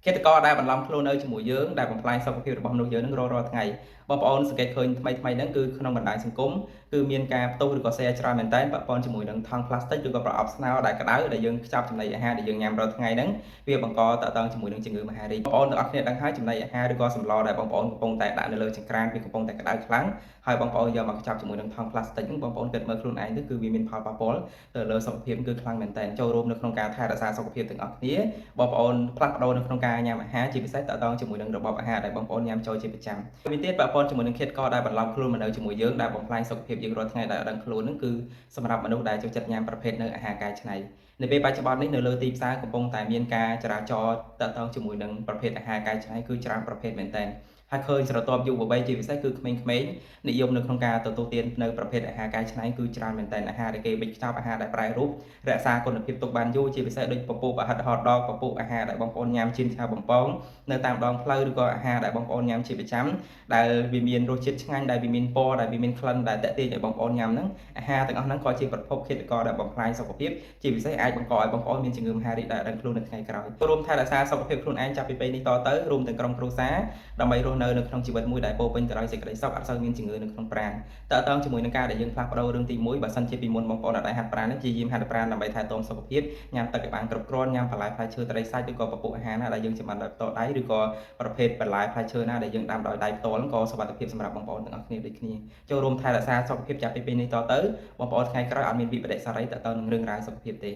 ឃាតករដែលបន្លំខ្លួននៅជាមួយយើងដែលបំផ្លាញសុខភាពរបស់មនុស្សយើងនឹងរាល់រាល់ថ្ងៃបងប្អូនសង្កេតឃើញថ្មីថ្មីហ្នឹងគឺក្នុងបណ្ដាញសង្គមគឺមានការផ្ទុះឬក៏ share ច្រើនមែនតើពាក់ព័ន្ធជាមួយនឹងថង់ប្លាស្ទិកឬក៏ប្រអប់ស្នោដែលក្តៅដែលយើងខ្ចប់ចំណីអាហារដែលយើងញ៉ាំរាល់ថ្ងៃហ្នឹងវាបង្កតទៅជាមួយនឹងជំងឺមហារីកបងប្អូនទាំងអស់គ្នាដឹងហើយចំណីអាហារឬក៏សម្លដែលបងប្អូនកំពុងតែដាក់នៅលើចង្ក្រានវាកំពុងតែក្តៅខ្លាំងហើយបងប្អូនយកមកខ្ចប់ជាមួយនឹងថង់ប្លាស្ទិកហ្នឹងបងប្អូនគិតមើលខ្លួនឯងទៅគឺវាមានផលប៉ះពាល់ទៅលើសុខភាពគឺខ្លាំងមែនតើចូលរួមនៅក្នុងការថែរក្សាសុខភាពទាំងអស់គ្នាបងប្អូនផ្លាស់ប្ដូរនៅក្នុងការញ៉ាំអាហារជាពិសេសតទៅជាមួយនឹងរបបអាហារដែលបងប្អូនញ៉ាំចូលជាប្រចាំវិញទៀតពាក់ព័ន្ធជាមួយនឹងឃាតករដែលបន្លំខ្លួនមកនៅជាមួយយើងដែលបំផ្លាញសុខភាពយើងរាល់ថ្ងៃដែលអត់ដឹងខ្លួនហ្នឹងគឺសម្រាប់មនុស្សដែលចូលចិត្តញ៉ាំប្រភេទនៅអាហារកែច្នៃនៅពេលបច្ចុប្បន្ននេះនៅលើទីផ្សារកំពុងតែមានការចរាចរណ៍តទៅជាមួយនឹងប្រភេទអាហារកែច្នៃគឺច្រើនប្រភេទមែនតើហើយឃើញស្រទាប់យុវវ័យជាពិសេសគឺក្មេងៗនិយមនៅក្នុងការទទួលទាននៅប្រភេទអាហារកែច្នៃគឺច្រើនមែនតើអាហារដែលគេវេចខ្ចប់អាហារដែលប្រែរូបរក្សាគុណភាពទុកបានយូរជាពិសេសដូចពពុះប្រហិតហតដកពពុះអាហារដែលបងប្អូនញ៉ាំជៀនឆាបំពងនៅតាមដងផ្លូវឬក៏អាហារដែលបងប្អូនញ៉ាំជាប្រចាំដែលវាមានរសជាតិឆ្ងាញ់ដែលវាមានពណ៌ដែលវាមានក្លិនដែលតាក់ទាញឲ្យបងប្អូនញ៉ាំហ្នឹងអាហារទាំងអស់ហ្នឹងក៏ជាប្រភពឃាតករដែលបំផ្លាញសុខភាពជាពិសេសអាចបង្កឲ្យបងប្អូនមានជំងឺមហារីកដែលដឹងខ្លួននៅថ្ងៃក្រោយរួមថែរក្សាសុខភាពខ្លួនឯងចាប់ពីពេលនេះតទៅរួមទាំងក្រុមគ្រួសារដើម្បីរស់នៅនៅក្នុងជីវិតមួយដែលពោពេញទៅដោយសេចក្តីសុខអត់សូវមានជំងឺនៅក្នុងប្រាណតើតើជាមួយនឹងការដែលយើងផ្លាស់ប្ដូររឿងទី1បើសិនជាពីមុនបងប្អូនអត់ដែលហាត់ប្រាណទេព្យាយាមហាត់ប្រាណដើម្បីថែទាំសុខភាពញ៉ាំទឹកឲ្យបានគ្រប់គ្រាន់ញ៉ាំបន្លែផ្លែឈើត្រីសាច់ឬក៏ពពុះអាហារណាដែលយើងចម្អិនដោយផ្ទាល់ដៃឬក៏ប្រភេទបន្លែផ្លែឈើណាដែលយើងដាំដោយដៃផ្ទាល់ក៏សុវត្ថិភាពសម្រាប់បងប្អូនទាំងអស់គ្នាដូចគ្នាចូលរួមថែរក្សាសុខភាពចាប់ពីពេលនេះតទៅបងប្អូនថ្ងៃក្រោយអត់មានវិបត្តិសារីតទៅនឹងរឿងរ៉ាវសុខភាពទេ។